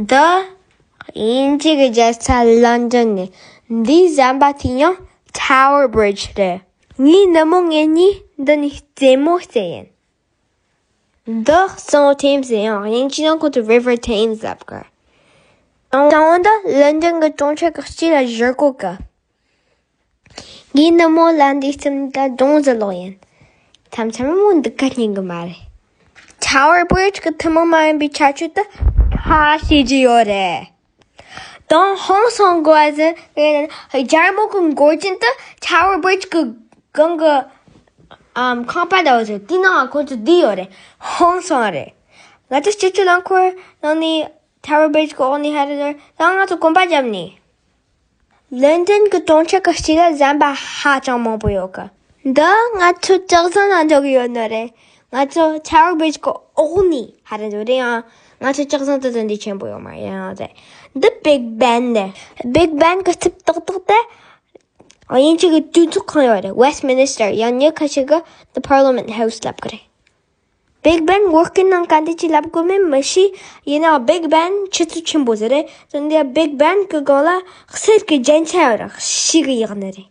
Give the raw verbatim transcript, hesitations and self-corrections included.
འདི་དབྱིན་ཇི་གི་རྒྱལ་ས་ལོན་ཌོན་ནས། འདིའི་ཟམ་པ་དེའི་མིང་Tower Bridge རེད། ངའི་ནུ་མོ་ངེད་གཉིས་འདི་ནས་རྩེད་མོ་རྩེ་ཡིན། འདི་སྲུང་ཐེམ་ཟེར་ཡང་དབྱིན་ཇི་ནང་ཁོ་ཚོ་River Thames ལབ་གི། དང་པོ་འདི་ལོན་ཌོན་གྱི་གྲོང་ཁྱེར་གྱི་དཀྱིལ་ལ་བཞུར་གོ་གི། ངའི་ནུ་མོ་ལ་འདི་ཙམ་ད་སྡོང་ཟེར་ལོག་ཡིན། མཚམས་མཚམས་མོ་འདི་ག་སྙིང་གི་མ་རེད། Tower Bridge གི་ཐུན་མོང་མ་ཡིན་པའི་ཁྱད་ཆོས་དེ་ཧ་ཤེས་ཀྱི་ཡོད་རེད། དང་ཧང་སང་དགོས་ཟེར། རྒྱལ་མོ་གི་མགོ་ཅན་དེ་Tower Bridge གི་སྒང་གི་ཨམ་ཁང་པ་འདྲ་བོ་ཟེར། དེའི་ནང་ཁོ་ཚོ་བསྡད་ཡོད་རེད། ཧང་སང་རེད། ང་ཚོ་སྤྱི་སྤྱོད་རླངས་འཁོར་ནང་ནས་Tower Bridge གི་འོག་ནས་ཧ་རེ་ཟེར། ད་ང་ཚོ་གོམ་པ་བརྒྱབ་ནས། ལོན་ཌོན་གྱི་གྲོང་ཁྱེར་གྱི་དཀྱིལ་ལ་ཟམ་པ་ཧ་ཅང་མང་པོ་ཡོད་གི། འདི་ང་ཚོ་ལྕགས་ཟམ་ལ་འགྲོ་གི་ཡོད་ནི་རེད། ང་ཚོ་Tower Bridge གི་འོག་ནས་ཧ་རེ་འགྲོ་རེད། ཡང་ང་ཚོ་ལྕགས་ཟམ་དེ་ཚོ་འདི་ཆེན་པོ་ཡོད་མ་ཡིན་རེད། འདི་Big Ben རེད། Big Ben གི་རྩིབས་ཏག་ཏག་དེ་དབྱིན་ཇི་གི་གྲོས་ཚོགས་ཁང་ཡོད་རེད། Westminster ཡང་མྱི་ཁ་ཤས་ཀྱིས་The Parliament House ལབ་གི་རེད། Big Ben བོད་སྐད་ནང་ག་འདྲ་ཅིག་ལབ་དགོས་མིན་མི་ཤེས། ཡིན་ནའང་Big Ben ཆུ་ཚོད་ཆེན་པོ་ཟེར་རེད། དེ་འདི་Big Ben གི་སྒང་ལ་གསེར་གྱི་རྒྱན་ཆ་ཡོད་རེད། ཤིག་གི་ཡག་ནི་རེད།